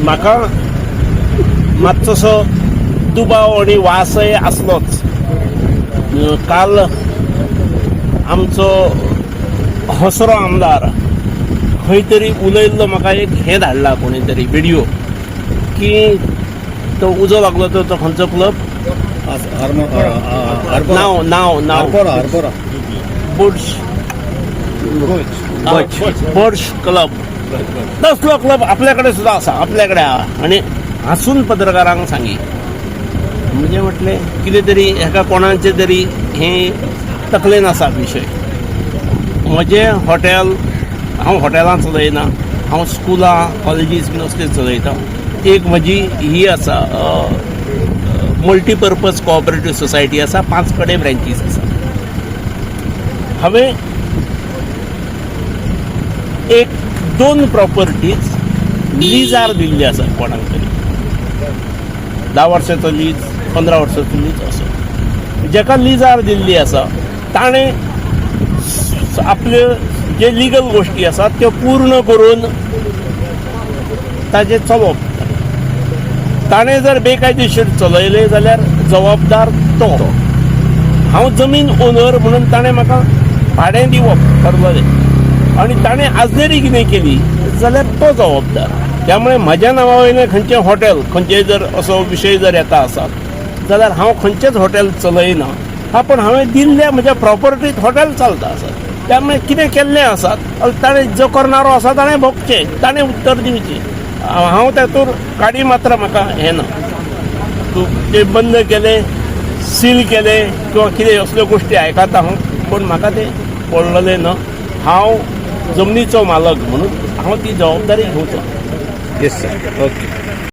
म्हाका मातसोसो दुबाव आनी वासय आसलोच. काल आमचो हसरो आमदार खंय तरी उलयल्लो, म्हाका एक हें धाडला कोणी तरी व्हिडिओ की तो उजो लागलो तो तो खंयचो क्लब? नाव नाव नाव? हार्पोरा, हार्पोरा. बुर्श बर्श क्लब. तसलो क्लब आपल्याकडे सुद्धा आसा, आपल्याकडे आहा. आनी हांसून पत्रकारांक सांगी. म्हणजे म्हटलें, कितें तरी हेका कोणाचें तरी हें तकलेन आसा विशय. म्हजें हॉटेल, हांव हॉटेलां चलयना, हांव स्कुलां, कॉलेजीस बीन असले चलयता. एक म्हजी ही आसा, मल्टीपर्पज कोऑपरेटीव सोसायटी आसा, पांच कडेन ब्रँचीस आसा. हांवें एक दोन प्रॉपर्टीज लिजार दिल्ली आसा कोणाक तरी, 10 वर्साचो लीज, 15 वर्साचो लीज असो. जेका लिजार दिल्ली आसा ताणें आपल्यो जे लिगल गोश्टी आसात त्यो पूर्ण करून ताजें चलोवप. ताणें जर बेकायदेशीर चलयलें जाल्यार जबाबदार तो. हांव जमीन ओनर म्हणून ताणें म्हाका भाडें दिवप ठरलेलें आनी ताणें आजनेरी कितें केली जाल्यार तो जबाबदार. त्यामुळे म्हज्या नांवा वयलें खंयचें हॉटेल, खंयचें जर असो विशय जर येता आसत जाल्यार हांव खंयचेंच हॉटेल चलयना हा, पण हांवें दिल्ल्या म्हज्या प्रॉपर्टीत हॉटेल चलता आसत. त्यामुळे कितें केल्लें आसात ताणें, जो करणारो आसा ताणें भोगचें, ताणें उत्तर दिवचें. हांव तातूंत काडी मात्र म्हाका हें ना. तूं ते बंद केले, सील केले किंवा कितें असल्यो गोश्टी आयकता हांव, पूण म्हाका तें पडलेलें ना. हांव जमनीचो मालक म्हणून हांव ती जबाबदारी घेवचो. Yes sir, okay.